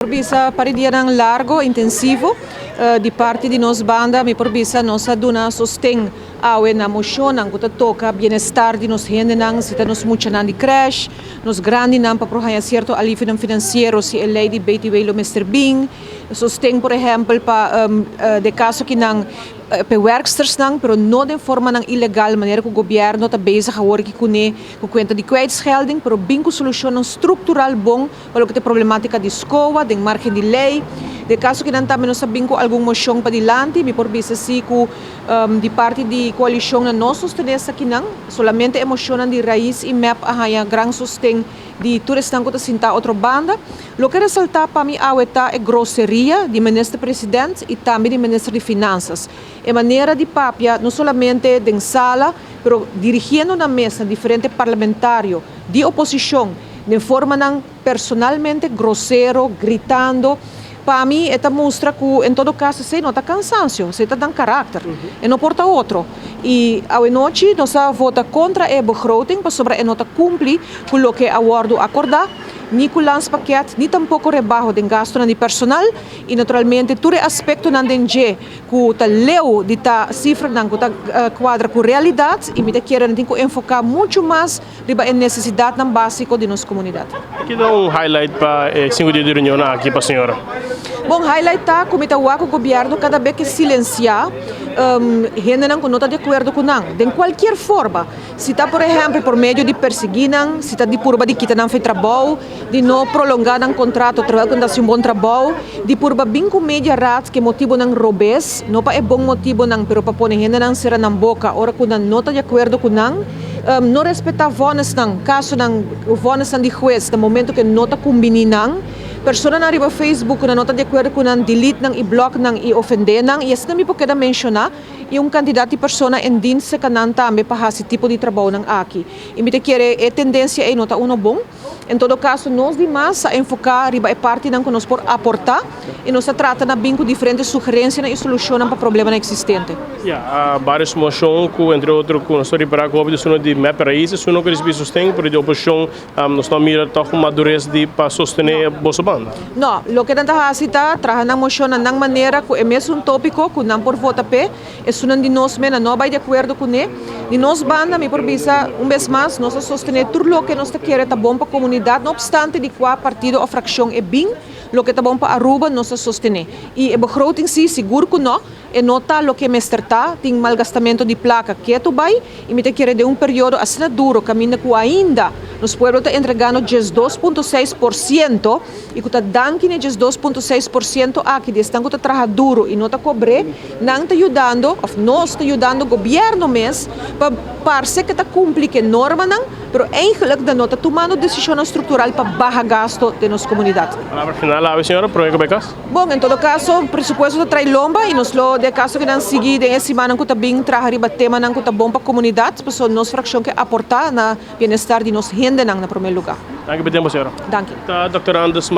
Por bisa par di dianan largo, intensivo, di parti di nos banda, mi por bisa nos a duna sosten awe na mocionnan cu ta toca bienestar di nos hendenan, si ta nos muchanan di crèche, nos grandinan pa por haya cierto alivionan financiero si e ley di BTW lo mester bin, sosten por ehempel pa de caso ki nan p'e werkstersnan, pero no den formanan ilegal manera cu gobierno ta bezig awor aki cune cu cuenta di kwijtschelding, pero bin cu solucionnan structural bon pa loke ta e problematica di SCOA den margen di ley. Den caso ki nan tambe nos a bin cu algun mocion padilanti, mi por bisa si cu di parti di coalicion nan no sostene esakinan, solamente e mocionnan di Raiz y mep a haya gran sosten di tur esnan cu ta sinta otro banda. Loke resalta pa mi awe ta e groseria di Minister President y tambe di Minister di Finanzas. E manera di papia no solamente den sala, pero dirigiendo nan mes na diferente parlamentario di oposicion den formanan personalmente grosero, gritando. Pa mi e ta mustra cu en todo caso esey no ta cansancio, esey ta nan caracter, e no por ta otro. Y awe nochi nos a vota contra e begroting pasobra e no ta cumpli cu loke a wordo acorda, ni cu landspakket, ni tampoco rebaho den gastonan di personal y naturalmente tur e aspectonan den dje ku ta leu di ta sifranan ku ta kuadra ku realidat i mi ta kere nan tin ku enfoká muchu mas riba e nesesidatnan básiko di nos komunidat. Ki ta un highlight pa e sinku dia di reunionnan aki pa señora? Bon, highlight ta ku mi ta wak ku gobièrnu kada bes ke silensiá hendenan ku no ta di akuerdo ku nan den kualkier forma. Si ta por ehèmpel por medio di persiguí nan, si ta di purba di kita nan for trabou, di no prolongá nan kontrato terwel ku nan ta hasi un bon trabou, di purba bin ku media raad ku e motibonan robes, no pa e bon motibonan pero pa pone hendenan sera nan boka ora ku nan no ta di akuerdo ku nan, no respetá vònesnan, kasonan, vònesnan di hues na momento ku e no ta kumbiní nan. Personanan riba Facebook ku nan no ta di akuerdo ku nan, delete nan i blòk nan i ofendé nan i asina mi por keda menshoná. I un kantidat di persona en dienst serka nan tambe pa hasi tipo di trabounan aki. I mi ta kere e tendensia ei no ta uno bon. En todo kaso nos di mas a enfoká riba e partinan ku nos por aportá i nos ta trata na bin ku diferente sugerensianan i solushonnan pa problemanan eksistente. Ya, varios moshon ku entre otro ku nos ta ripará ku hopi di esun di mep Raiz esun no ku risibí sosten pero di oposishon nos no a mira tòg un madures di pa sostené boso banda. No, loke nan ta hasi ta traha nan moshon na nan manera ku e mesun tópiko ku nan por vota p'e. Esunnan di nos mena no a bai di akuerdo kuné. Di nos banda mi por bisa un bes mas, nos a sostené tur loke nos ta kere ta bon pa komunidat, no opstante di kua partido òf frakshon e bin, loke ta bon pa Aruba nos ta sostené. I e begroting si, sigur ku no, e no ta loke mester ta, tin malgastamento di plaka ketu bai i mi ta kere den un periodo asina duro kaminda ku ainda nos pueblo ta entregando 12.6% i ku ta danki na e 12.6% aki di esnan ku ta traha duro i no ta kobr'é, nan ta yudando òf nos ta yudando gobièrnu mes pa parse ke ta kumpli ku e normanan, pero eigenlijk nan no ta tumando desishonnan struktural pa baha gasto den nos komunidat. Palabra final awe señora, prome ku bai kas. Bon, en todo kaso, presupuesto ta trae lomba i nos lo den kaso ku nan sigui den e simannan ku ta bin traha riba temanan ku ta bon pa komunidat, pasobra nos frakshon ke aportá na bienestar di nos hendenan na promé lugá. Danki pa e tempu, señora. Danki. Ta Dòkter Anders.